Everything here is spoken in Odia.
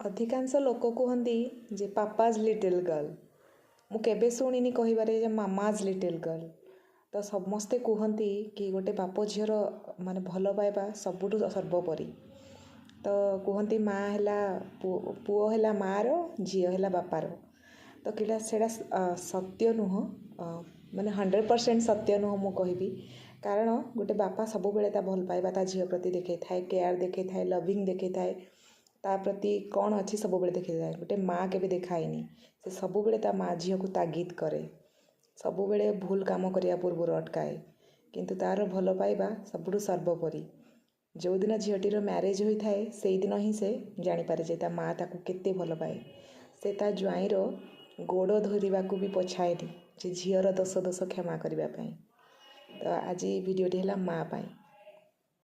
ଅଧିକାଂଶ ଲୋକ କୁହନ୍ତି ଯେ ପାପାଜ୍ ଲିଟିଲ୍ ଗର୍ଲ। ମୁଁ କେବେ ଶୁଣିନି କହିବାରେ ଯେ ମାମାଜ୍ ଲିଟିଲ୍ ଗର୍ଲ। ତ ସମସ୍ତେ କୁହନ୍ତି କି ଗୋଟେ ବାପ ଝିଅର ମାନେ ଭଲ ପାଇବା ସବୁଠୁ ସର୍ବୋପରି। ତ କୁହନ୍ତି ମା ହେଲା ପୁଅ ହେଲା ମାଆର, ଝିଅ ହେଲା ବାପାର। ତ କିଟା ସେଇଟା ସତ୍ୟ ନୁହଁ, ମାନେ 100% ସତ୍ୟ ନୁହଁ ମୁଁ କହିବି। କାରଣ ଗୋଟେ ବାପା ସବୁବେଳେ ତା ଭଲ ପାଇବା ତା ଝିଅ ପ୍ରତି ଦେଖେଇଥାଏ, କେୟାର ଦେଖେଇଥାଏ, ଲଭିଙ୍ଗ ଦେଖେଇଥାଏ, ତା ପ୍ରତି କ'ଣ ଅଛି ସବୁବେଳେ ଦେଖେଇଥାଏ। ଗୋଟେ ମା କେବେ ଦେଖାଏନି। ସେ ସବୁବେଳେ ତା ମା ଝିଅକୁ ତାଗିଦ କରେ, ସବୁବେଳେ ଭୁଲ କାମ କରିବା ପୂର୍ବରୁ ଅଟକାଏ, କିନ୍ତୁ ତା'ର ଭଲ ପାଇବା ସବୁଠୁ ସର୍ବୋପରି। ଯେଉଁଦିନ ଝିଅଟିର ମ୍ୟାରେଜ୍ ହୋଇଥାଏ, ସେଇଦିନ ହିଁ ସେ ଜାଣିପାରେ ଯେ ତା ମା ତାକୁ କେତେ ଭଲ ପାଏ। ସେ ତା ଜ୍ୱାଇଁର ଗୋଡ଼ ଧରିବାକୁ ବି ପଛାଏନି ଯେ ଝିଅର ଦୋଷ କ୍ଷମା କରିବା ପାଇଁ। ତ ଆଜି ଭିଡ଼ିଓଟି ହେଲା ମା ପାଇଁ।